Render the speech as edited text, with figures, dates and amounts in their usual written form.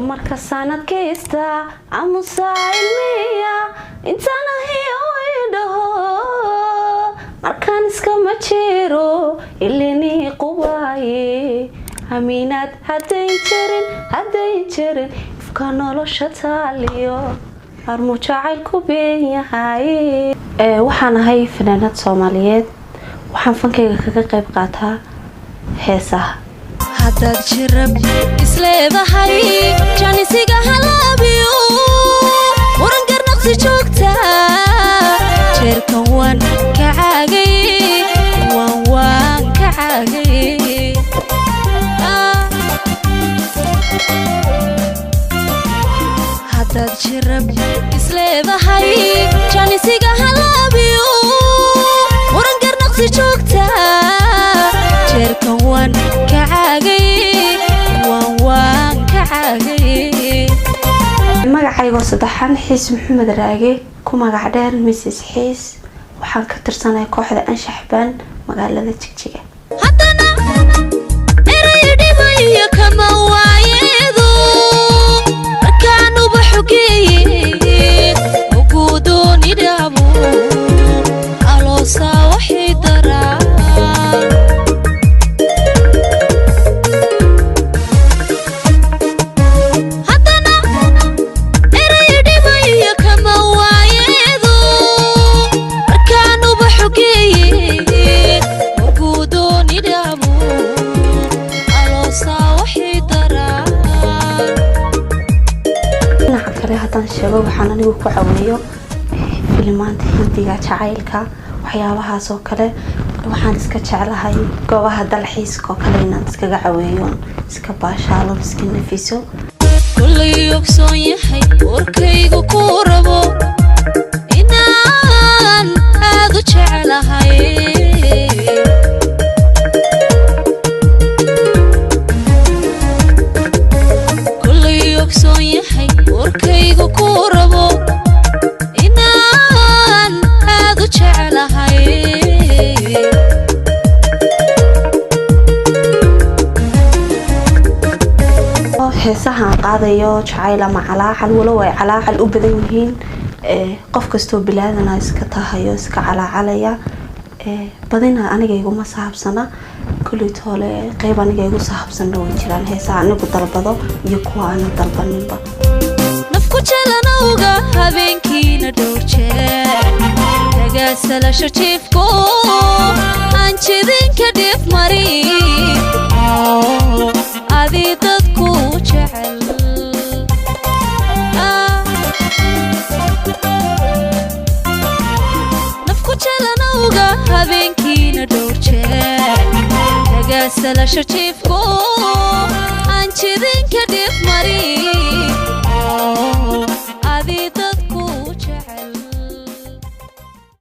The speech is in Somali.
Dumarka sanadkaysta amusaa ilmiya intaan ahiyo idhaho, markaan iskama jiro ilinii qubaaye. Amiinaad haddayn jirin, haddayn jirin ifka nolosha taaliyo, armuu jacaylku been yahay. Waxaan ahay fanaanad Soomaaliyeed. Waxaan fankayga kaga qayb qaataa heesaha. Haddaad jirab isleedahay, janisiga halaabiyo muran garnaqsi joogta, jeerkan waan ka caagay, waan ka caagay. Haddaad jirab isleedahay, janisiga halaabiyo muran garnaqsi joogta, jeerkan waan ka caagay, waan ka caagay. Magacaygoo saddexan Xiis Maxamed Raage, ku magac dheer Mrs Xiis. Waxaan ka tirsanahay kooxda Anshax Band, magaalada Jigjiga. Haddana eray dhibayo kama waayeedo, markaanuba xogeeye ugudooni dhaabo aloosaa waxay daraa. Haddana eray dhibayo kama waayeedo, markaanuba xogeeye ugudooni dhaabo aloosaa waxay daraa. Dhinaca kale haddaan sheego, waxaan anigu ku caweeyo filimaanta Hindiga, jacaylka, waxyaabahaas oo kale. Waxaan iska jeclahay goobaha dalxiiska oo kale inaan iskaga caweeyo, iska baashaalo, iska nafiso. Kullay ogsoon yahay warkaygu ku rabo inaan aad u jeclahay. Kullay ogsoon yahay warkaygu ku rabo inaan aad u jeclahay. Heesaha aan qaadayo jacayl ama calaacal, walow ay calaacal u badan yihiin. Qof kastoo bilaadana iska tahayo iska calaacalaya. Badina aniga iguma saabsana. Kuleyt hole qeyb aniga igu saabsanna way jiraan, heesaha anigu dalbado iyo kuwa aanan dalbaninba. Nafku jelanowga habeenkiina dhowr jeer tagaasalasho jiifko aan jidinka dhib marin adi dadku jecel. Nafku jelanowga habeenkiina dhowr jeer tagaasalasho jiifko aan jidinka dhib marin.